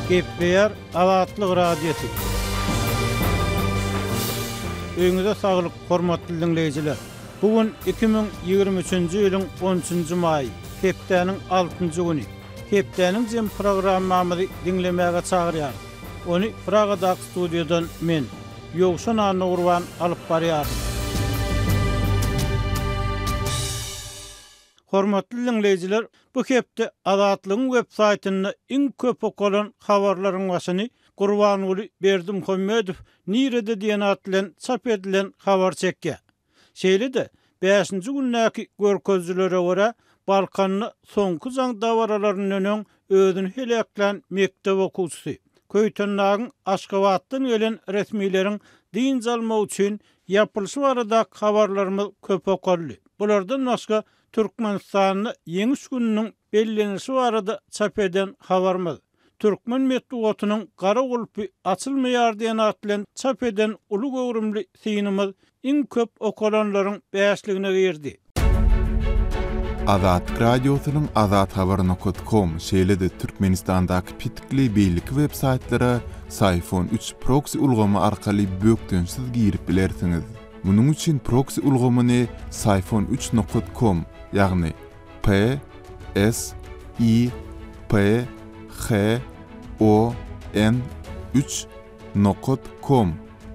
Gepleýär Azatlyk Radiosy. Öýüňize saglyk, hormatly diňleýjiler! Bu gün 2023-nji ýylyň on üçünji maýy, hepdäniň altynjy güni. Hepdäniň jemi programmamyzy diňlemäge çagyrýarys. Ony Pragadaky studiýadan men, Ýowşan Annagurban alyp barýaryn. Hormatly diňleýjiler, bu hepde Azatlygyň web saýtynda iň köp okalan habarlaryň başyny Gurbanguly Berdimuhamedow nirede diýen at bilen çap edilen habar çekýär. Şeýle-de, bäşinji gündäki görkezijilere görä, Balkanda soňky jaň dabaralaryndan öň özüni heläklän mekdep okuwçysy, Köýtendagyň Aşgabatdan gelen resmileriň dynç almak üçin ýapylyşy baradaky habarlarymyz köp okaldy. Bulardan başga, Türkmenistanda Ýeňiş gününiň bellenilişi barada çap eden habarymyz, Türkmen metbugatynyň gara gulpy açylmaýar diýen at bilen çap eden uly göwrümli synymyz iň köp okalanlaryň bäşligine girdi. Azatlyk Radiosynyň Azathabar nokat kom, şeýle-de Türkmenistandaky petikli beýleki web saýtlara Syfon üç proksi ulgamy arkaly bökdençsiz girip bilersiňiz. Munuň üçin proksi ulgamyny Syfon üç nokat kom, ýagny P S I P H O N üç nokat kom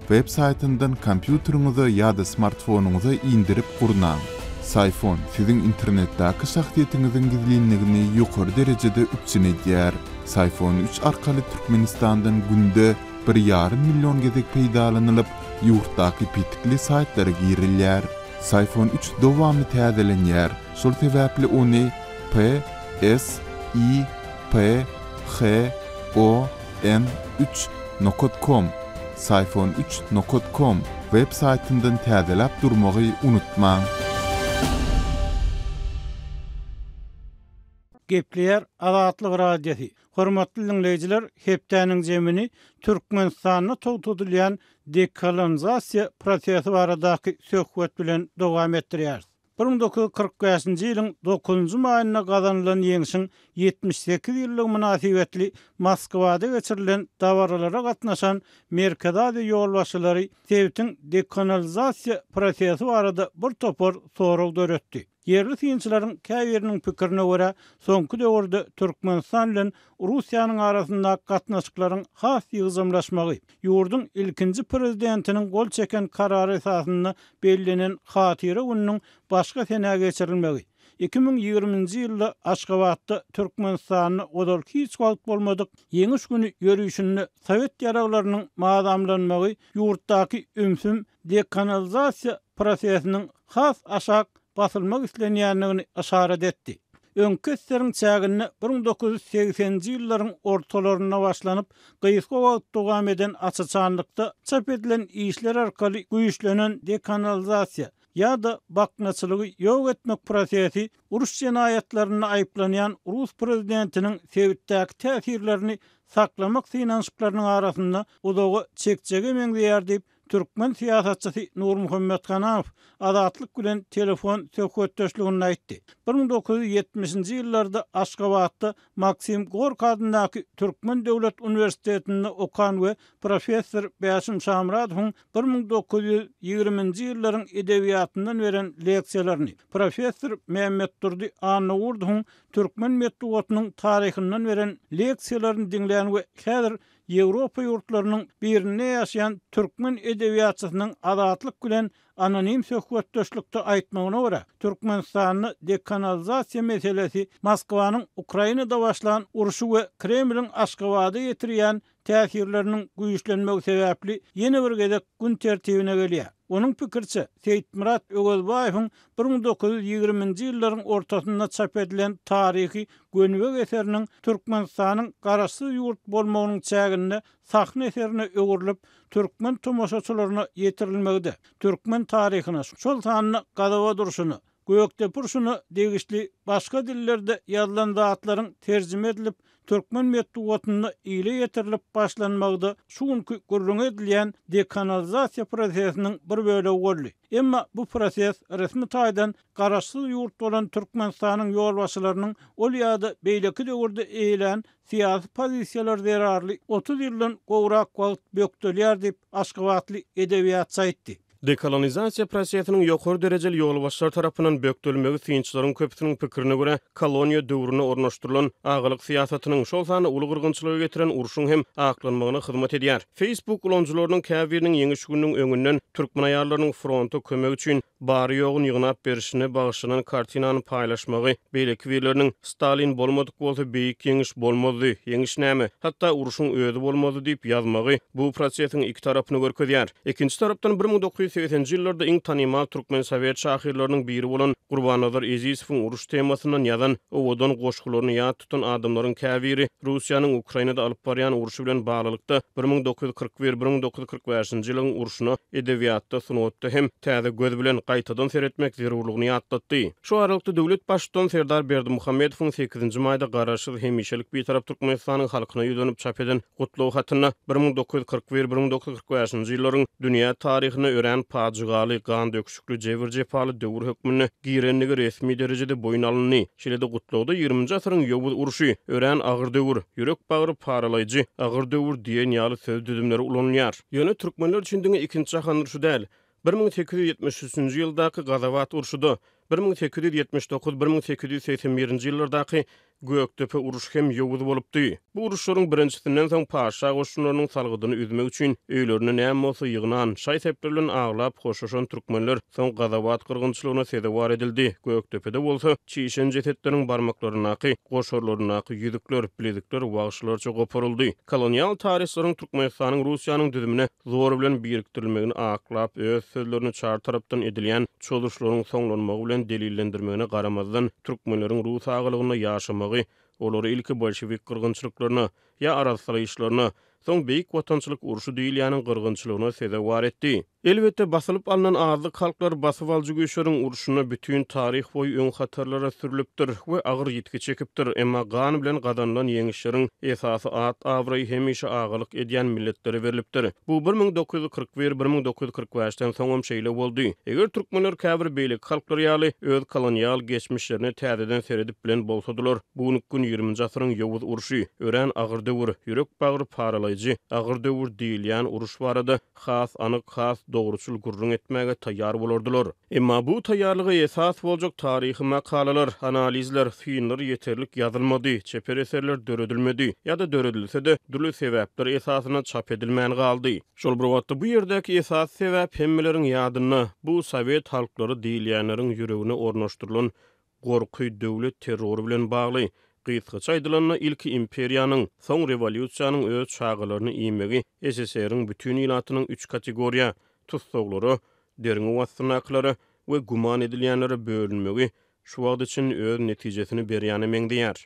web saýtyndan kompýuteriňize ýa-da smartfonyňyza indirip gurnaň. Syfon siziň internetdäki şahsyýetiňiziň gizlinligini ýokary derejede üpjün edýär. Syfon üç arkaly Türkmenistandan günde bir ýarym million gezek peýdalanylyp, ýurtdaky petikli saýtlara girilýär. Syfon üç dowamly täzelenýär, şol sebäpli ony P S I P H O N üç nokat kom, Syfon üç nokat kom, web saýtyndan täzeläp durmagy unutmaň. Gepleýär Azatlyk Radiosy. Hormatly diňleýjiler, hepdäniň jemini Türkmenistanda togtadylýan dekolonizasiýa prosesi baradaky söhbet bilen dowam etdirýäris. 1945-nji ýylyň dokuzynjy maýynda gazanylan Ýeňşiň 78 ýyllygy mynasybetli Moskwada geçirilen dabaralara gatnaşan Merkezi Aziýa ýolbaşçylary sebitiň dekolonizasiýa prosesi barada bir topar sorag döretdi. Ýerli synçylaryň käbiriniň pikirine görä, soňky döwürde Türkmenistan bilen Russiýanyň arasyndaky gatnaşyklaryň has ýygjamlaşmagy, ýurduň ilkinji prezidentiniň gol çeken karary esasynda bellenen Hatyra gününiň başga senä geçirilmegi, 2020-nji ýylda Aşgabatda Türkmenistanda ozal hiç wagt bolmadyk Ýeňiş güni ýörişinde sowet ýaraglarynyň mazamlanmagy ýurtdaky ümsüm dekanalizasiýa prosesiniň has aşak basylmak islenýändigini yşarat etdi. Öňki ssr-iň çäginde 1980-nji ýyllaryň ortalarynda başlanyp, gysga wagt dowam eden aç-açanlykda çap edilen işler arkaly güýçlenen dekanalizasiýa ýa-da baknaçylygy ýok etmek prosesi uruş jenaýatlarynda aýyplanýan rus prezidentiniň sebitdäki täsirlerini saklamak synanyşyklarynyň arasynda uzaga çekjege meňzeýär diýip, Türkmen syýasatçysy Nurmuhammet Ganamow Azatlyk bilen telefon söhbetdeşliginde aýtdy. 1970-nji ýyllarda Aşgabatda Maksim Gorki adyndaky Türkmen döwlet uniwersitetinde okan we professor Bäşim Şamyradowyň 1920-nji ýyllaryň edebiýatyndan beren leksiýalaryny, professor Mämmetdurdy Annagurdowyň türkmen metbugatynyň taryhyndan beren leksiýalaryny diňlän we häzir Ýewropa ýurtlarynyň birinde ýaşaýan türkmen edebiýatçysynyň Azatlyk bilen anonim söhbetdeşlikde aýtmagyna görä, Türkmenistanda dekanalizasiýa meselesi Moskwanyň Ukrainada başlan urşy we Kremliň Aşgabada ýetirýän täsirleriniň güýçlenmegi sebäpli ýene bir gezek gün tertibine gelýär. Onuň pikiriçe, Seýitmyrat Öwezbaýewiň 1920-nji ýyllaryň ortasynda çap edilen taryhy Gönübek eseriniň Türkmenistanyň Garaşsyz ýurt bolmagynyň çäginde sahna eserine öwrülip, türkmen tomaşaçylaryna ýetirilmegi-de, türkmen taryhyna, şol sanda gazaba durşuna, Gökdepe urşuna degişli başga dillerde ýazylan zatlaryň terjime edilip, türkmen metbugatynda ile ýetirilip başlanmagy-da şu günki gürrüňi edilýän dekanalizasiýa prosesiniň bir bölegi boldy. Emma bu proses resmi taýdan garaşsyz ýurt bolan Türkmenistanyň ýolbaşçylarynyň ol ýa-da beýleki döwürde eýelän syýasy pozisiýalary zerarly 30 ýyldan gowrak wagt bökdelýär diýip, aşgabatly edebiýatçy aýtdy. Dekolonizasiýa prosesiniň ýokary derejeli ýolbaşçylar tarapyndan bökdelmegi synçylaryň köpüsiniň pikirine görä, koloniýa döwründe ornaşdyrylan agalyk syýasatynyň, şol sanda uly gyrgynçylyga getiren urşuň hem aklanmagyna hyzmat edýär. Facebook ulanyjylarynyň käbiriniň Ýeňiş gününiň öňünden türkmen aýallarynyň fronta kömek üçin bary-ýoguny ýygnap berşine bagyşlanan kartinany paýlaşmagy, beýleki birleriniň Stalin bolmadyk bolsa beýik ýeňiş bolmazdy, ýeňiş näme, hatda urşuň özi bolmazdy diýip ýazmagy bu prosesiň iki tarapyny görkezýär. Ikinji tarapdan 1980-nji ýyllarda iň tanymal türkmen sowet şahyrlarynyň biri bolan Gurbannazar Ezizowyň uruş temasyndan ýazan owadan goşgularyny ýat tutan adamlaryň käbiri Russiýanyň Ukrainada alyp barýan urşy bilen baglylykda 1941, 1945-nji ýylyň urşuna edebiýatda, sungatda hem täze göz bilen gaýtadan seretmek zerurlygyny ýatlatdy. Şu aralykda, döwlet Baştutany Serdar Berdimuhamedowyň sekizinji maýda Garaşsyz, hemişelik Bitarap Türkmenistanyň halkyna ýüzlenip çap eden gutlag hatynda 1941, 1945-nji ýyllaryň dünýä taryhyna örän pajygaly, gandöküşikli, jebir-jepaly döwür hökmünde girendigi resmi derejede boýun alyndy. Şeýle-de gutlagda ýigriminji asyryň ýowuz urşy, örän agyr döwür, ýürek-bagry paralaýjy agyr döwür diýen ýaly söz düzümleri ulanylýar. Ýöne türkmenler üçin diňe Ikinji jahan urşy däl, 1873-nji ýyldaky Gazawat urşy-da, 1879, 1881-nji ýyllardaky Gökdepe urşy hem ýowuz bolupdy. Bu uruşlaryň birinjisinden soň patyşa goşunlarynyň salgydyny üzmek üçin öýlerinde näme bolsa ýygnan, şaý-sepler bilen aglap hoşlaşan türkmenler soň Gazawat gyrgynçylygyna sezewar edildi. Gökdepede bolsa çişen jesetleriň barmaklaryndaky, goşarlaryndaky ýüzükler, bilezikler wagşylarça goparyldy. Kolonial taryhçylaryň Türkmenistanyň Russiýanyň düzümine zor bilen birikdirilmegini aklap, öz sözlerini çar tarapdan edilýän çozuşlaryň soňlanmagy bilen delillendirmegine garamazdan, türkmenleriň rus agalygynda ýaşamagy olary ilki bolşewik gyrgynçylyklaryna, ýa arassalaýyşlaryna, soň Beýik Watançylyk urşy diýilýäniň gyrgynçylygyna sezewar etdi. Elbetde, basylyp alnan azlyk halklar basybalyjy güýçleriň urşunda bütin taryh boýy öň hatarlara sürlüpdir we agyr ýitgi çekipdir, emma gan bilen gazanylan ýeňişleriň esasy at-abraýy hemişe agalyk edýän milletlere berlipdir. Bu 1941, 1945-den soňam şeýle boldy. Eger türkmenler käbir beýleki halklar ýaly öz kolonial geçmişlerine täzeden seredip bilen bolsadylar, bu günki gün ýigriminji asyryň ýowuz urşy, örän agyr döwür, ýürek-bagyr paralaýjy agyr döwür diýilýän uruş barada has anyk, has dogruçyl gürrüň etmäge taýýar bolardylar. Emma bu taýýarlyga esas boljak taryhy makalalar, analizler, synlar ýeterlik ýazylmady, çeper eserler döredilmedi ýa-da döredilse-de, dürli sebäpler esasynda çap edilmän galdy. Şol bir wagtda bu ýerdäki esasy sebäp hemmeleriň ýadynda, bu sowet halklary diýilýänleriň ýüregine ornaşdyrylan gorky döwlet terrory bilen bagly. Gysgaça aýdylanda, ilki imperiýanyň, soň rewolýusiýanyň öz çagalaryny iýmegi SSR-iň bütin ilatynyň üç kategoriýa, tussaglara, derňew astyndakylara we güman edilýänlere bölünmegi şu wagta çenli öz netijesini berýäne meňzeýär.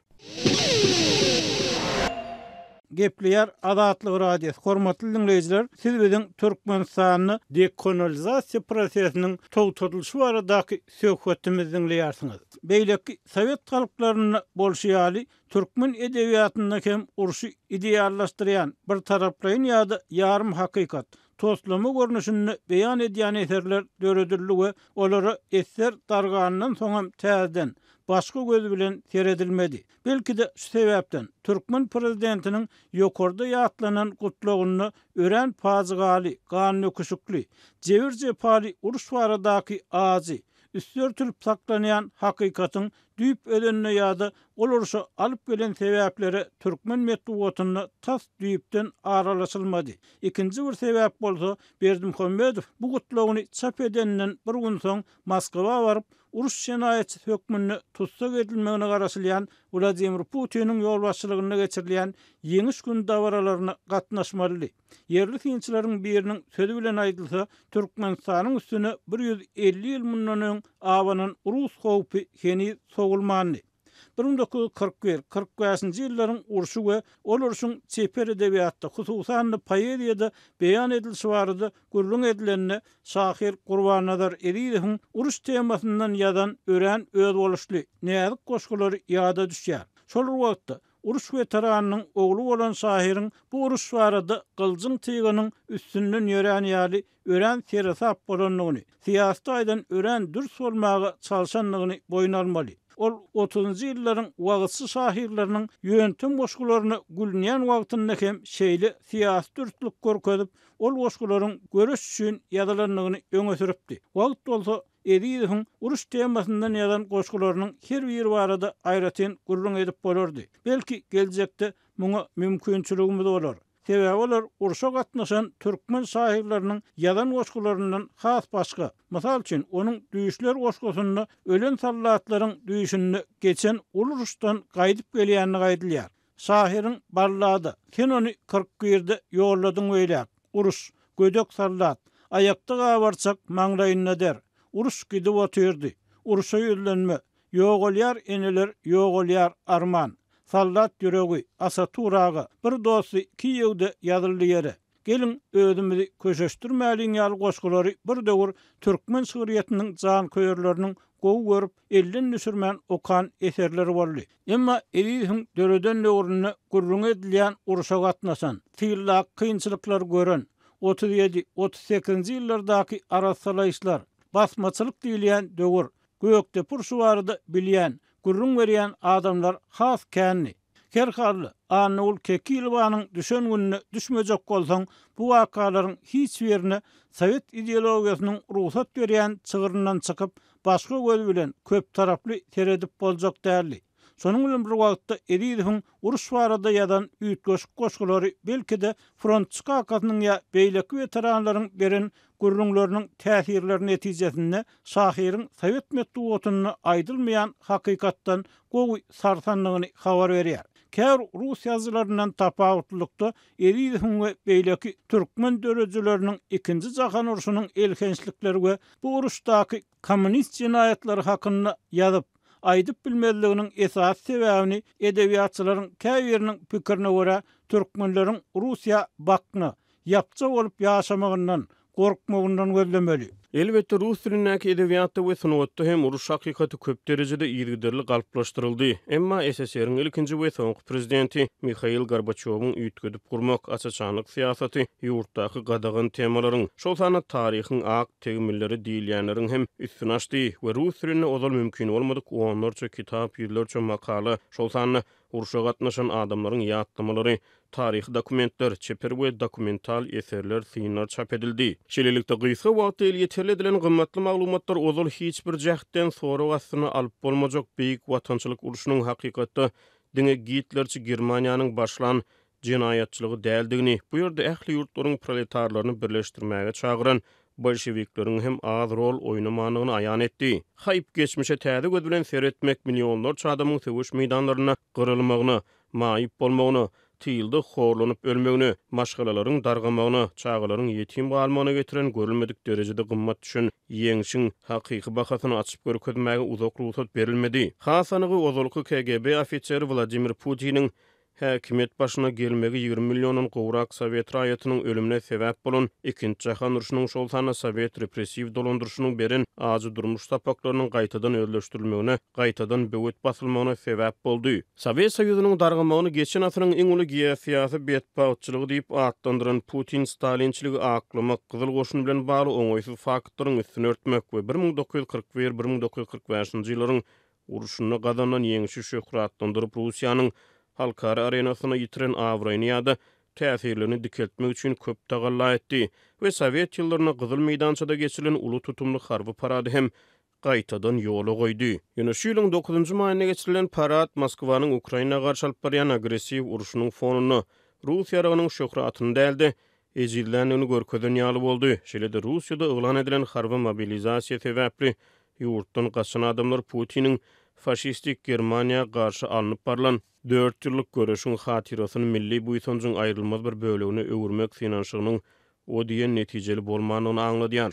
Gepleýär Azatlyk Radiosy, Hormatly diňleýjiler, siz biziň Türkmenistanda dekolonizasiýa prosesiniň togtadylyşy baradaky söhbetimizi diňleýärsiňiz. Beýleki sowet halklarynda bolşy ýaly, türkmen edebiýatynda hem urşy ideallaşdyrýan, birtaraplaýyn ýa-da ýarym hakykat, toslama görnüşinde beýan edýän eserler döredildi we olara eser darganyndan soňam täzeden, başga göz bilen seredilmedi. Belki-de, şu sebäpden, türkmen prezidentiniň ýokarda ýatlanan gutlagynda örän pajygaly, gandöküşikli, jebir-jepaly uruş baradaky ajy, üsti örtülip saklanýan hakykatyň düýp özenine ýa-da ol urşa alyp gelen sebäplere türkmen metbugatynda tas düýpden aralaşylmady. Ikinji bir sebäp bolsa, Berdimuhamedow bu gutlagyny çap edeninden bir gün soň Moskwa baryp, uruş jenaýatçysy hökmünde tussag edilmegine garaşylýan Wladimir Putiniň ýolbaşçylygynda geçirilýän Ýeňiş güni dabaralaryna gatnaşmalydy. Ýerli synçylaryň biriniň sözi bilen aýdylsa, Türkmenistanyň üstüne 150 ýyl mundan öň abanan rus howpy heniz sowulmandy. 1941, 45-nji ýyllaryň urşy we ol urşuň çeper edebiýatda, hususan-da poeziýada beýan edilişi barada gürrüň edilende, şahyr Gurbannazar Ezizowyň uruş temasyndan ýazan örän özboluşly, näzik goşgulary ýada düşýär. Şol bir wagtda, uruş weteranynyň ogly bolan şahyryň bu uruş barada gyljyň tygynyň üstünden ýörän ýaly örän seresap bolandygyny, syýasy taýdan örän dürs bolmaga çalşandygyny boýun almaly. Ol otuzynjy ýyllaryň wagyzçy şahyrlarynyň ýöntem goşgularyna gülünýän wagtynda hem şeýle syýasy dürslük görkezip, ol goşgularyň göreş üçin ýazylandygyny öňe sürüpdi. Wagt bolsa Ezizowyň uruş temasyndan ýazan goşgularynyň her biri barada aýratyn gürrüň edip bolardy. Belki, geljekde muňa mümkinçiligimiz bolar. Sebäbi olar urşa gatnaşan türkmen şahyrlarynyň ýazan goşgularyndan has başga. Mysal üçin, onuň Düýşler goşgusynda ölen soldatlaryň düýşünde geçen uly uruşdan gaýdyp gelýändigi aýdylýar. Şahyryň Ballada, Sen ony 41-de ýolladyň beýläk, Uruş, Gödek soldat, Aýakda gabarçak, maňlaýynda der, Uruş gidip otyrdy, Urşa ýüzlenme, Ýogalýar eneler, ýogalýar arman. Soldat ýüregi, Asatur aga, Bir dosty Kiýewde ýazyldy ýere. Geliň, özümizi köşeşdirmäliň ýaly goşgulary bir döwür türkmen şygryýetiniň janköýerleriniň gowy görüp, elden düşürmän okan eserleri boldy. Emma Ezizowyň döreden döwründe gürrüňi edilýän urşa gatnaşan, tyldaky kynçylyklary gören, 37, 38-nji ýyllardaky arassalaýyşlar, basmaçylyk diýilýän döwür, Gökdepe urşy barada bilýän, gürrüň berýän adamlar has kändi. Her halda, Annagül Kekilowanyň düşen gününe düşmejek bolsaň, bu wakalaryň hiç birine sowet ideologiýasynyň rugsat berýän çygryndan çykyp, başga göz bilen, köptaraply seredip boljak däldi. Şonuň bilen bir wagtda Ezizowyň uruş barada ýazan üýtgeşik goşgulary belki-de frontçy kakasynyň ýa beýleki weteranlaryň beren gürrüňleriniň täsirleri netijesinde şahyryň sowet metbugatynda aýdylmaýan hakykatdan gowy sarsandygyny habar berýär. Käbir rus ýazyjylaryndan tapawutlylykda Ezizowyň we beýleki türkmen döredijileriniň Ikinji jahan urşunyň elhençlikleri we bu uruşdaky kommunist jenaýatlary hakynda ýazyp, aýdyp bilmezliginiň esasy sebäbini edebiýatçylaryň käbiriniň pikirine görä, türkmenleriň Russiýa bakna, ýapja bolup ýaşamagyndan, gorkmagyndan gözlemeli. Elbetde, rus dilindäki edebiýatda we sungatda hem uruş hakykaty köp derejede yzygiderli galplaşdyryldy. Emma SSR-iň ilkinji we soňky prezidenti Mihail Gorbaçýowyň üýtgedip gurmak, aç-açanlyk syýasaty ýurtdaky gadagan temalaryň, şol sanda taryhyň ak tegmilleri diýilýänleriň hem üstüni açdy we rus dilinde ozal mümkin bolmadyk onlarça kitap, ýüzlerçe makala, şol sanda urşa gatnaşan adamlaryň ýatlamalary, taryhy dokumentler, çeper we dokumental eserler, synlar çap edildi. Şeýlelikde, gysga wagtda elýeterli edilen gymmatly maglumatlar ozal hiç bir jähtden sorag astyna alyp bolmajak Beýik Watançylyk urşunyň hakykatda diňe gitlerçi Germaniýanyň başlan jenaýatçylygy däldigini, bu ýerde ähli ýurtlaryň proletarlaryny birleşdirmäge çagyran bolşewikleriň hem az rol oýnamandygyny aýan etdi. Haýp, geçmişe täze göz bilen seretmek millionlarça adamyň söweş meýdanlarynda gyrylmagyna, maýyp bolmagyna, tylda horlanyp ölmegine, maşgalalaryň dargamagyna, çagalaryň ýetim galmagyna getiren görülmedik derejede gymmat düşen ýeňşiň hakyky bahasyny açyp görkezmäge uzak rugsat berilmedi. Has anygy, ozalky KGB ofiseri Wladimir Putiniň häkimiýet başyna gelmegi 20 milliondan gowrak sowet raýatynyň ölümine sebäp bolan Ikinji jahan urşunyň, şol sanda sowet repressiw dolandyryşynyň beren ajy durmuş sapaklarynyň gaýtadan özleşdirilmegine, gaýtadan böwet basylmagyna sebäp boldy. Sowet Soýuzynyň dargamagyny geçen asyryň iň uly geosyýasy betbagtçylygy diýip atlandyran Putin stalinçiligi aklamak, Gyzyl Goşun bilen bagly oňaýsyz faktlaryň üstüni örtmek we 1941, 1945-nji ýyllaryň urşunda gazanylan ýeňşi şöhratlandyryp Russiýanyň halkara arenasynda ýitiren abraýyny ýa-da täsirlerini dikeltmek üçin köp tagalla etdi we sowet ýyllarynda Gyzyl meýdançada geçirilen uly tutumly harby parady hem gaýtadan ýola goýdy. Ýöne şu ýylyň dokuzynjy maýynda geçirilen parad Moskwanyň Ukraina garşy alyp barýan agressiw urşunyň fonunda rus ýaragynyň şöhratyny däl-de, ejizländigini görkezen ýaly boldy. Şeýle-de Russiýada yglan edilen harby mobilizasiýa sebäpli ýurtdan gaçan adamlar Putiniň faşistik Germaniýa garşy alnyp barlan dört ýyllyk göreşiň hatyrasyny milli buýsanjyň aýrylmaz bir bölegine öwürmek synanyşygynyň o diýen netijeli bolmandygyny aňladýar.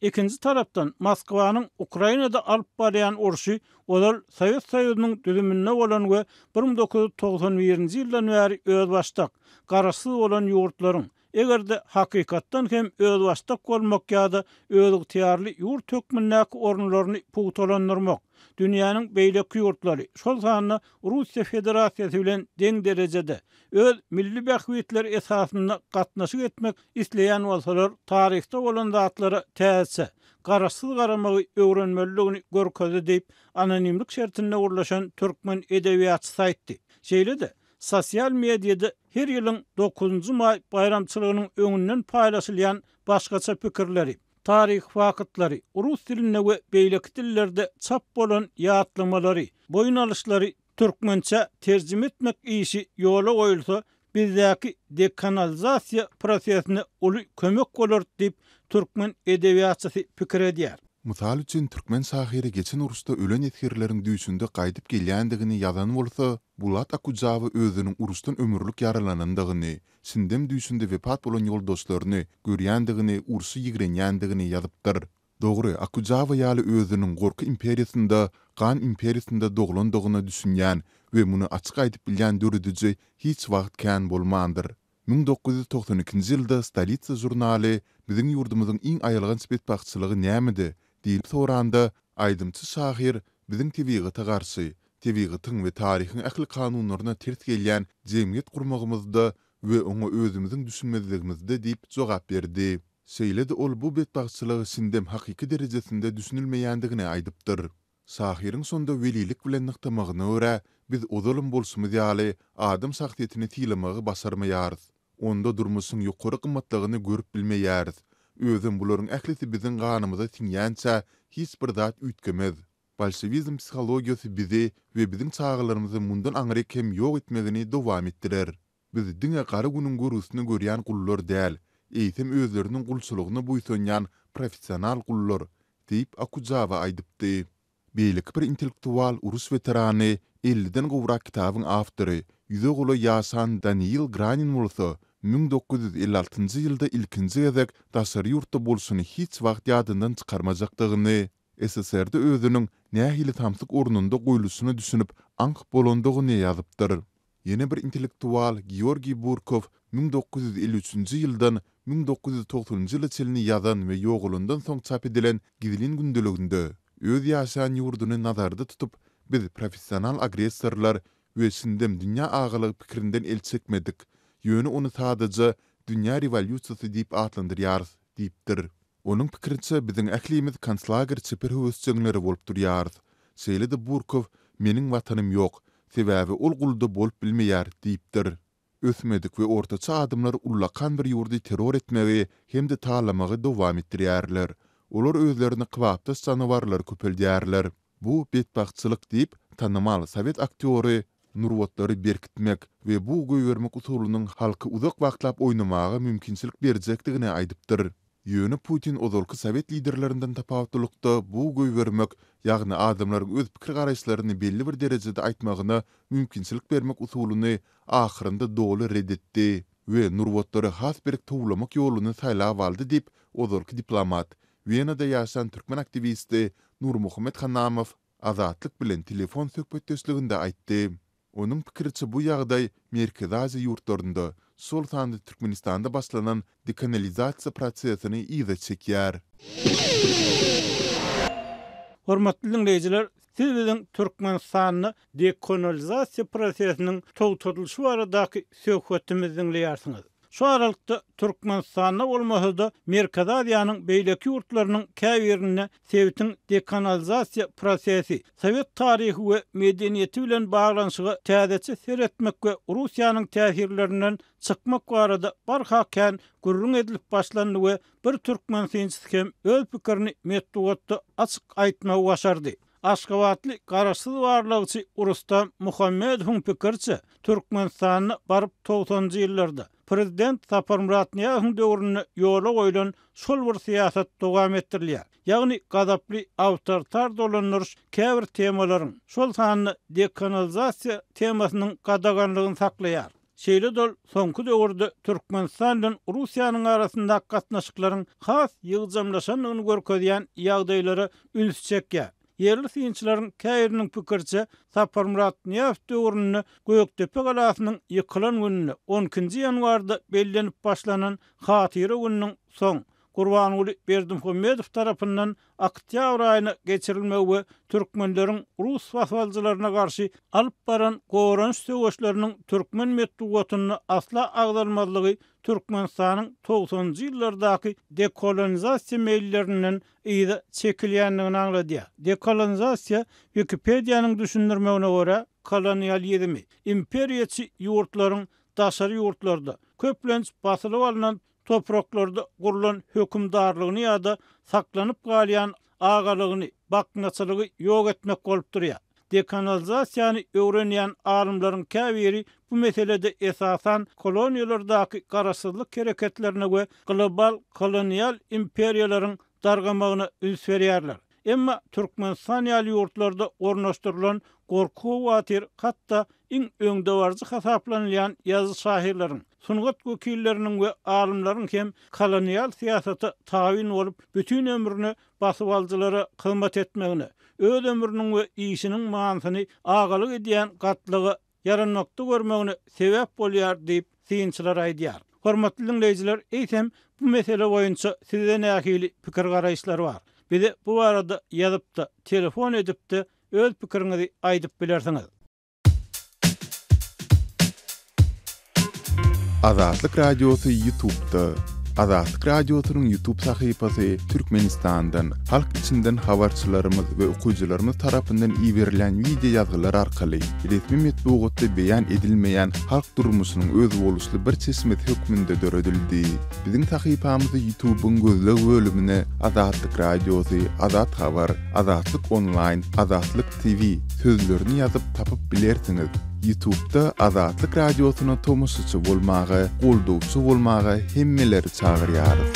Ikinji tarapdan, Moskwanyň Ukrainada alyp barýan urşy ozal Sowet Soýuzynyň düzüminde bolan we 1991-nji ýyldan bäri özbaşdak, garaşsyz bolan ýurtlaryň, eger-de hakykatdan hem özbaşdak bolmak ýa-da özygtyýarly ýurt hökmündäki orunlaryny pugtalandyrmak, dünýäniň beýleki ýurtlary, şol sanda Russiýa Federasiýasy bilen deň derejede, öz milli bähbitleri esasynda gatnaşyk etmek isleýän bolsalar, taryhda bolan zatlara täzeçe, garaşsyz garamagy öwrenmelidigini görkezdi diýip, anonimlik şertinde gürleşen türkmen edebiýatçysy aýtdy. Şeýle-de, sosial mediada her ýylyň dokuzynjy maý baýramçylygynyň öňünden paýlaşylýan başgaça pikirleri, taryhy faktlary, rus dilinde we beýleki dillerde çap bolan ýatlamalary, boýun alyşlary türkmençä terjime etmek işi ýola goýulsa, bizdäki dekanalizasiýa prosesine uly kömek bolar diýip, türkmen edebiýatçysy pikir edýär. Mysal üçin, türkmen şahyry geçen uruşda ölen esgerleriň düýşünde gaýdyp gelýändigini ýazan bolsa, Bulat Okujawa özüniň uruşdan ömürlik ýaralanandygyny, şindem düýşünde wepat bolan ýoldaşlaryny görýändigini, urşy ýigrenýändigini ýazypdyr. Dogry, Okujawa ýaly özüniň gorky imperiýasynda, gan imperiýasynda doglandygyna düşünýän we muny açyk aýdyp bilýän dörediji hiç wagt kän bolmandyr. 1992-nji ýylda Stolitsa žurnaly Biziň ýurdumyzyň iň aýylganç betbagtçylygy nämede? diýlip soranda, aýdymçy şahyr Biziň tebigata garşy, tebigatyň we taryhyň ähli kanunlaryna ters gelýän jemgyýet gurmagymyzda we oňa özümiziň düşünmezligimizde diýip jogap berdi. Şeýle-de ol bu betbagtçylyga şindem hakyky derejesinde düşünilmeýändigini aýdypdyr. Şahyryň şonda welilik bilen nygtamagyna görä, biz ozalam bolşumyz ýaly, adam şahsyýetini sylamagy başarmaýarys. Onda durmuşyň ýokary gymmatlygyny görüp bilmeýäris. Özem bularyň ählisi biziň ganymyza siňýänçä hiç bir zat üýtgemez. Bolşewizm psihologiýasy bizi we biziň çagalarymyzy mundan aňryk hem ýok etmegini dowam etdirer. Biz diňe gara günüň görgüsini görýän gullar däl, eýsem özleriniň gulçulygyna buýsanýan professional gullar, diýip, Okujawa aýdypdy. Beýleki bir intellektual, uruş weterany, elliden gowrak kitabyň awtory, ýüze golaý ýaşan Daniil Granin bolsa, 1956-njy ýylda ilkinji gezek daşary ýurtda bolşuny hiç wagt ýadyndan çykarmajakdygyny, SSR-de özüniň nähili samsyk ornunda goýluşyna düşünip aňk bolandygyny ýazypdyr. Ýene bir intellektual Georgiý Burkow 1953-nji ýyldan 1990-njy ýyla çenli ýazan we ýogalandan soň çap edilen gizlin gündeliginde, öz ýaşaýan ýurduny nazarda tutup, Biz professional agressorlar we şindem dünýä agalygy pikirinden el çekmedik, ýöne ony sadaja dünýä rewolýusiýasy diýip atlandyrýarys diýipdir. Onuň pikiriçe, biziň ählimiz konslager çeper höwesjeňleri bolup durýarys. Şeýle-de Burkow Meniň watanym ýok, sebäbi ol gulda bolup bilmeýär diýipdir. Ösmedik we ortaça adamlar ullakan bir ýurdy terror etmegi hem-de talamagy dowam etdirýärler. Olar özlerine kybapdaş janawarlary köpeldýärler. Bu betbagtçylyk diýip, tanymal sowet aktýory nurbatlary berkitmek we bug goýbermek usulynyň halky uzak wagtlap oýnamaga mümkinçilik berjekdigini aýdypdyr. Ýöne Putin ozalky sowet liderlerinden tapawutlylykda bug goýbermek, ýagny adamlaryň öz pikir-garaýyşlaryny belli bir derejede aýtmagyna mümkinçilik bermek usulyny ahyrynda doly ret etdi we nurbatlary has berk towlamak ýoluny saýlap aldy diýip, ozalky diplomat, Wenada ýaşan türkmen aktiwisti Nurmuhammet Hanamow Azatlyk bilen telefon söhbetdeşliginde aýtdy. Onuň pikiriçe, bu ýagdaý Merkezi Aziýa ýurtlarynda, şol sanda Türkmenistanda başlanan dekanalizasiýa prosesini yza çekýär. Hormatly diňleýjiler, siz biziň Türkmenistanda dekonalizasiýa prosesiniň togtadylyşy baradaky söhbetimizi diňleýärsiňiz. Şu aralykda, Türkmenistanda bolmasa-da, Merkezi Aziýanyň beýleki ýurtlarynyň käbirinde sebitiň dekanalizasiýa prosesi, sowet taryhy we medeniýeti bilen baglanyşyga täzeçe seretmek we Russiýanyň täsirlerinden çykmak barada barha kän gürrüň edilip başlandy we bir türkmen synçysy hem öz pikirini metbugatda açyk aýtmagy başardy. Aşgabatly garaşsyz barlagçy Rustam Muhammedowyň pikiriçe, Türkmenistanda baryp togsanynjy ýyllarda, prezident Saparmyrat Nyýazowyň döwründe ýola goýlan şol bir syýasat dowam etdirilýär. Ýagny gazaply awtoritar dolandyryş käbir temalaryň, şol sanda dekanalizasiýa temasynyň gadaganlygyny saklaýar. Şeýle-de ol soňky döwürde Türkmenistan bilen Russiýanyň arasyndaky gatnaşyklaryň has ýygjamlaşandygyny görkezýän ýagdaýlara ünsi çekýär. Ýerli synçylaryň käbiriniň pikiriçe, Saparmyrat Nyýazow döwründe Gökdepe galasynyň ýykylan gününe, on ikinji ýanwarda bellenip başlanan Hatyra gününiň soň, Gurbanguly Berdimuhamedow tarapyndan oktýabr aýyna geçirilmegi we türkmenleriň rus basybalyjylaryna garşy alyp baran goranyş söweşleriniň türkmen metbugatynda asla agzalmazlygy Türkmenistanyň togsanynjy ýyllardaky dekolonizasiýa meýillerinden yza çekilýändigini aňladýar. Dekolonizasiýa, Wikipediýanyň düşündirmegine görä, kolonializmi, imperiýaçy ýurtlaryň daşary ýurtlarda, köplenç basylyp alnan topraklarda gurlan hökümdarlygyny ýa-da saklanyp galýan agalygyny, baknaçylygy ýok etmek bolup durýar. Dekolonizasiýany öwrenýän alymlaryň käbiri bu meselede esasan koloniýalardaky garaşsyzlyk hereketlerine we global kolonial imperiýalaryň dargamagyna üns berýärler. Emma Türkmenistan ýaly ýurtlarda ornaşdyrylan gorky-howatyr hatda iň öňdebaryjy hasaplanylýan ýazyjy-şahyrlaryň, sungat wekilleriniň we alymlaryň hem kolonial syýasata tabyn bolup, bütin ömrüne basybalyjylara hyzmat etmegine, öz ömrüniň we işiniň manysyny agalyk edýän gatlaga ýaranmakda görmegine sebäp bolýar diýip, synçylar aýdýar. Hormatly diňleýjiler, eýsem, bu mesele boýunça sizde nähili pikir-garaýyşlar bar? Bize bu barada ýazyp-da, telefon edip-de öz pikiriňizi aýdyp bilersiňiz. Azatlyk Radiosy Ýutubda. Azatlyk Radiosynyň Ýutub sahypasy Türkmenistandan, halk içinden habarçylarymyz we okyjylarymyz tarapyndan iberilen wideo ýazgylar arkaly resmi metbugatda beýan edilmeýän halk durmuşynyň özboluşly bir çeşmesi hökmünde döredildi. Biziň sahypamyzy Ýutubyň gözleg bölümine Azatlyk Radiosy, Azat Habar, Azatlyk Onlaýn, Azatlyk TV sözlerini ýazyp tapyp bilersiňiz. Ýutubda Azatlyk Radiosyna tomaşaçy bolmaga, goldawçy bolmaga hemmeleri çagyrýarys.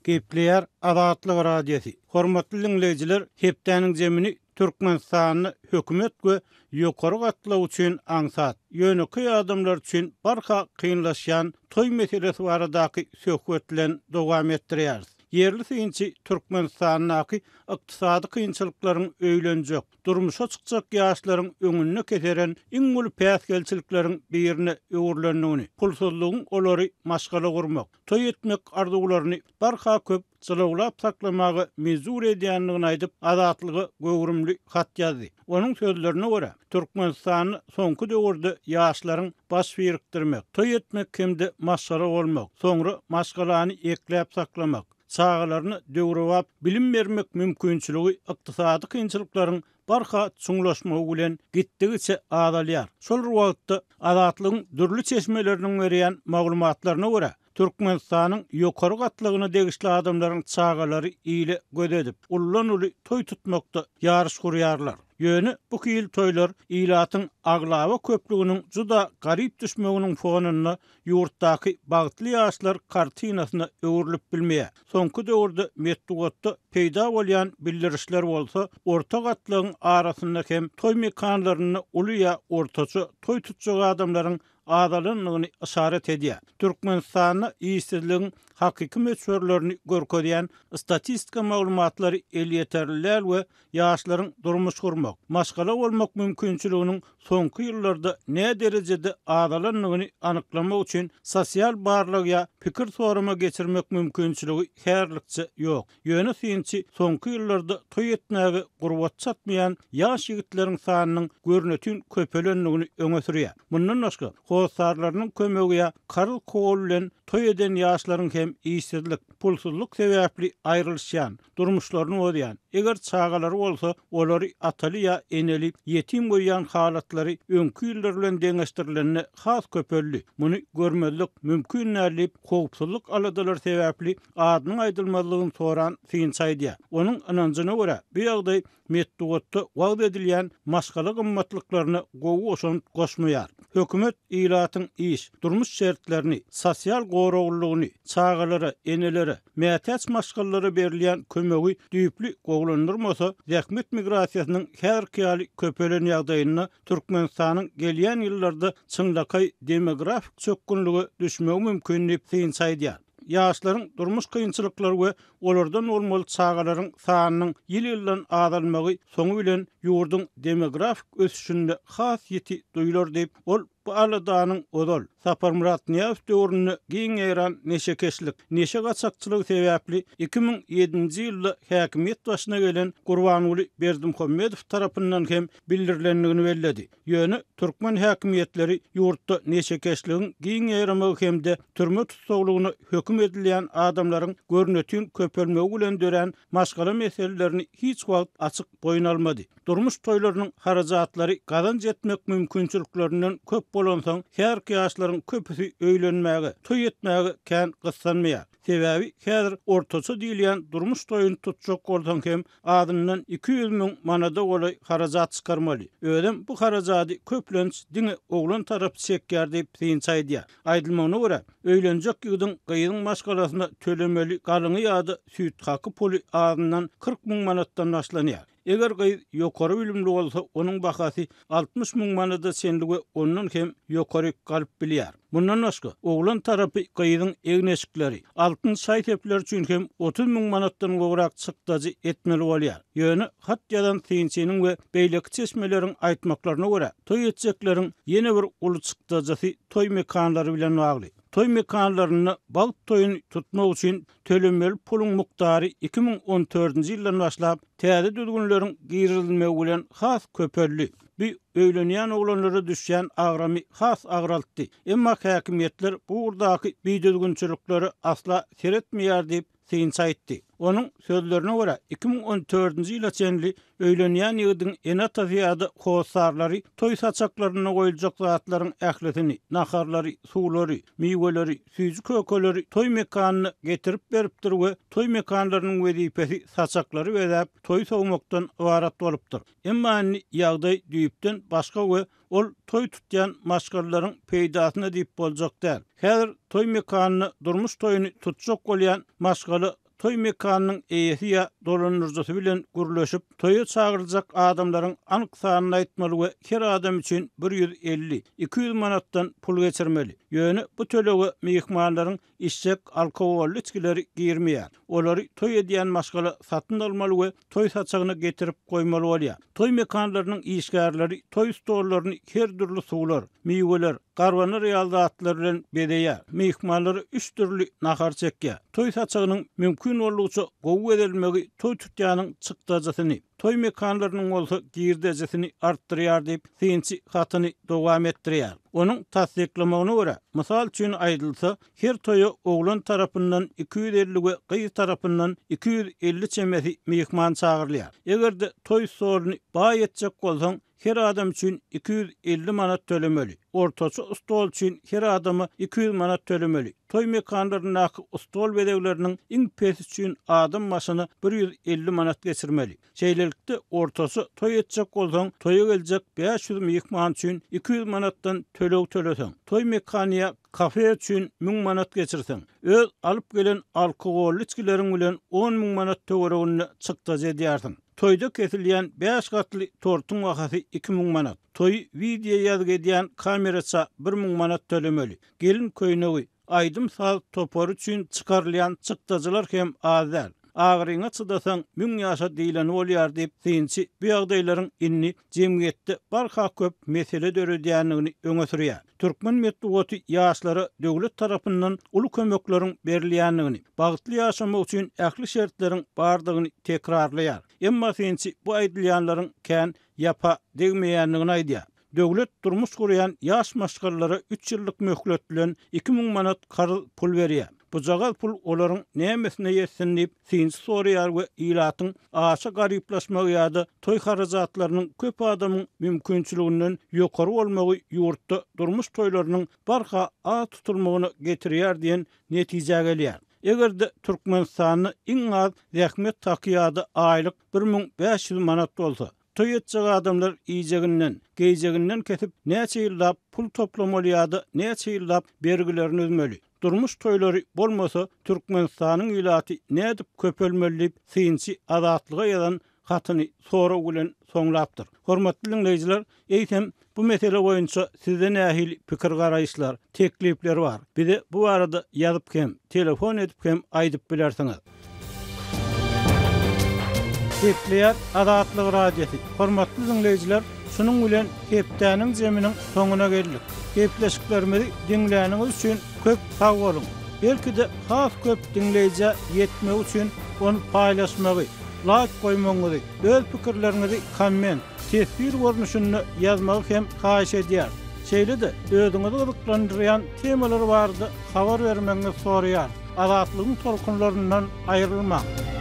Gepleýär Azatlyk Radiosy. Hormatly diňleýjiler, hepdäniň jemini Türkmenistanda hökümet we ýokary gatlak üçin aňsat, ýönekeý adamlar üçin barha kynlaşýan toý meselesi baradaky söhbet bilen dowam etdirýäris. Ýerli synçy Türkmenistandaky ykdysady kynçylyklaryň öýlenjek, durmuşa çykjak ýaşlaryň öňünde keseren iň uly päsgelçilikleriň birine öwrülendigini, pulsuzlygyň olary maşgala gurmak, toý etmek arzuwlaryny barha köp jylawlap saklamaga mejbur edýändigini aýdyp, Azatlyga göwrümli hat ýazdy. Onuň sözlerine görä, Türkmenistanda soňky döwürde ýaşlaryň baş birikdirmek, toý etmek hem-de maşgala bolmak, soňra maşgalany ekläp-saklamak, çagalaryna döwrebap bilim bermek mümkinçiligi ykdysady kynçylyklaryň barha çuňlaşmagy bilen gitdigiçe azalýar. Şol bir wagtda, Azatlygyň dürli çeşmeleriniň berýän maglumatlaryna görä, Türkmenistanyň ýokary gatlagyna degişli adamlaryň çagalary ile göz edip, uludan-uly toý tutmakda ýaryş gurýarlar. Ýöne bu hili toýlar ilatyň aglaba köplüginiň juda garyp düşmeginiň fonunda ýurtdaky bagtly ýaşlar kartinasyna öwrülip bilmeýär. Soňky döwürde metbugatda peýda bolýan bildirişler bolsa, orta gatlagyň arasynda hem toý mekanlarynda uly ýa ortaça toý tutjak adamlaryň azalandygyny yşarat edýär. Türkmenistanda işsizligiň hakyky möçberlerini görkezýän statistika maglumatlary elýeterli däl we ýaşlaryň durmuş gurmak, maşgala bolmak mümkinçiliginiň soňky ýyllarda näderejede azalandygyny anyklamak üçin sosial barlag ýa pikir sorama geçirmek mümkinçiligi häzirlikçe ýok. Ýöne synçy soňky ýyllarda toý etmäge gurbat çatmaýan ýaş ýigitleriň sanynyň görnetin köpelendigini öňe sürýär. Mundan başga, hossarlarynyň kömegi ýa karz koly bilen toý eden ýaşlaryň hem işsizlik, pulsuzlyk sebäpli aýrylyşýan, durmuşlaryny bozýan, eger çagalary bolsa, olary ataly ýa eneli ýetim goýýan halatlary öňki ýyllar bilen deňeşdirilende has köpeldi. Muny görmezlik mümkin däl diýip, howpsuzlyk aladalary sebäpli adynyň aýdylmazlygyny soran synçy aýdýar. Onuň ynanjyna görä, bu ýagdaý metbugatda wagyz edilýän maşgala gymmatlyklaryna gowy goşant goşmaýar. Hökümet ilatyň iş, durmuş şertlerini, sosial goragy. goraglylygyny, çagalara, enelere, mätäç maşgalalara berilýän kömegi düýpli gowulandyrmasa, zähmet migrasiýasynyň häzirki ýaly köpelen ýagdaýynda Türkmenistanyň gelýän ýyllarda çynlakaý demografik çökgünlige düşmegi mümkin diýip, synçy aýdýar. Ýaşlaryň durmuş kynçylyklary we olardan bolmaly çagalaryň sanynyň ýyl-ýyldan azalmagy soňy bilen ýurduň demografik ösüşinde has ýiti duýlar diýip, ol bu aladanyň ozal, Saparmyrat Nyýazow döwründe giň ýaýran neşekeşlik, neşe gaçakçylygy sebäpli 2007-nji ýylda häkimiýet başyna gelen Gurbanguly Berdimuhamedow tarapyndan hem bildirilendigini belledi. Ýöne türkmen häkimiýetleri ýurtda neşekeşligiň giň ýaýramagy hem-de türme tussaglygyna höküm edilýän adamlaryň görnetin köpelmegi bilen dörän maşgala meselelerini hiç wagt açyk boýun almady. Durmuş toýlarynyň harajatlary gazanç etmek mümkinçiliklerinden köp bolansoň, häzirki ýaşlaryň köpüsi öýlenmäge, toý etmäge kän gyssanmaýar. Sebäbi häzir ortaça diýilýän durmuş toýuny tutjak bolsaň hem azyndan 200 müň manada golaý harajat çykarmaly. Özem bu harajady köplenç diňe oglan tarapy çekýär diýip synçy aýdýar. Aýdylmagyna görä, öýlenjek ýigidiň gyzyň maşgalasyna tölemeli galyňy ýa-da süýthaky puly azyndan 40 müň manatdan başlanýar. Eger gyz ýokary bilimli bolsa, onuň bahasy 60 müň manada çenli we ondan hem ýokaryk galyp bilýär. Mundan başga, oglan tarapy gyzyň egin-eşikleri, altyn şaý-sepleri üçin hem 30 müň manatdan gowrak çykdajy etmeli bolýar. Ýöne hat ýazan synçynyň we beýleki çeşmeleriň aýtmaklaryna görä, toý etjekleriň ýene bir uly çykdajysy toý mekanlary bilen bagly. Toý mekanlarynda bagt toýuny tutmak üçin tölemeli puluň mukdary 2014-nji ýyldan başlap, täze düzgünleriň girizilmegi bilen has köpeldi. Bu öýlenýän oglanlara düşýän agramy has agraltdy. Emma häkimiýetler bu ugurdaky bidüzgünçiliklere asla seretmeýär diýip, synçy aýtdy. Onuň sözlerine görä, 2014-nji ýyla çenli öýlenýän ýigidiň ene-atasy ýa-da hossarlary toý saçaklarynda goýuljak zatlaryň ählisini, naharlary, suwlary, miweleri, süýji-kökeleri toý mekanyna getirip beripdir we toý mekanlarynyň wezipesi saçaklary bezäp, toý sowmakdan ybarat bolupdyr. Emma indi ýagdaý düýpden başga we ol toý tutýan maşgalalaryň peýdasyna diýip boljak däl. Häzir toý mekanynda durmuş toýuny tutjak bolýan maşgala toý mekanynyň eýesi ýa dolandyryjysy bilen gürleşip, toýa çagyryljak adamlaryň anyk sanyny aýtmaly we her adam üçin 150, 200 manatdan pul geçirmeli. Ýöne bu tölege myhmanlaryň içjek alkogolly içgileri girmeýär. Olary toý edýän maşgala satyn almaly we toý saçagyna getirip goýmaly bolýar. Toý mekanlarynyň işgärleri toý stollaryny her dürli suwlar, miweler, garbanar ýaly zatlar bilen bezeýär. Myhmanlara üç dürli nahar çekýär. Toý saçagynyň mümkin boldugyça gowy bezelmegi toý tutýanyň çykdajysyny, toý mekanlarynyň bolsa girdejisini artdyrýar diýip, synçy hatyny dowam etdirýär. Onuň tassyklamagyna görä, mysal üçin aýdylsa, Her toýa oglan tarapyndan 250 we gyz tarapyndan 250 çemesi myhman çagyrylýar. Eger-de toý stoluny baý etjek bolsaň, her adam üçin 250 manat tölemeli. Ortaça stol üçin her adama 200 manat tölemeli. Toý mekanlaryndaky stol bezegleriniň iň pesi üçin adam başyna 150 manat geçirmeli. Şeýlelikde, ortaça toý etjek bolsaň, toýa geljek 500 myhman üçin 200 manatdan töleg töleseň, toý mekany ýa kafe üçin 1000 manat geçirseň, öz alyp gelen alkogolly içgileriň bilen on müň manat töwereginde çykdajy edýärsiň. Toýda kesilýän bäş gatly tortuň bahasy 2000 manat. Toýy wideo ýazgy edýän kameraça 1000 manat tölemeli. Gelin köýnegi, Aýdym-saz topary üçin çykarylýan çykdajylar hem az däl. Agyryňa çydasaň, müň ýaşa diýleni bolýar diýip, synçy bu ýagdaýlaryň indi jemgyýetde barha köp mesele döredýändigini öňe sürýär. Türkmen metbugaty ýaşlara döwlet tarapyndan uly kömekleriň berilýändigini, bagtly ýaşamak üçin ähli şertleriň bardygyny tekrarlaýar. Emma synçy bu aýdylýanlaryň kän ýapa degmeýändigini aýdýar. Döwlet durmuş gurýan ýaş maşgalalara üç ýyllyk möhlet bilen 2000 manat karz pul berýär. Bujagaz pul olaryň nämesine ýetsin diýip, synçy soraýar we ilatyň aşa garyplaşmagy ýa-da toý harajatlarynyň köp adamyň mümkinçiliginden ýokary bolmagy ýurtda durmuş toýlarynyň barha az tutulmagyna getirýär diýen netijä gelýär. Eger-de Türkmenistanda iň az zähmet haky ýa-da aýlyk 1500 manat bolsa, Toý etjek adamlar iýjeginden, geýjeginden kesip näçe ýyllap pul toplamaly ýa-da näçe ýyllap bergilerini üzmeli. Durmuş toýlary bolmasa, Türkmenistanyň ilaty nädip köpelmeli diýip, synçy Azatlyga ýazan hatyny sorag bilen soňlapdyr. Hormatly diňleýjiler, eýsem, bu mesele boýunça sizde nähili pikir-garaýyşlar, teklipler bar? Bize bu barada ýazyp hem, telefon edip hem aýdyp bilersiňiz. Gepleýär Azatlyk Radiosy. Hormatly diňleýjiler, şunuň bilen hepdäniň jeminiň soňuna geldik. Gepleşiklerimizi diňläniňiz üçin köp sag boluň! Belki-de has köp diňleýjä ýetmegi üçin ony paýlaşmagy, laýk goýmagyňyzy, öz pikirleriňizi komment, teswir görnüşinde ýazmagy hem haýyş edýäris. Şeýle-de özüňizi gyzyklandyrýan temalar barada habar bermegiňizi soraýarys. Azatlygyň tolkunlaryndan aýrylmaň!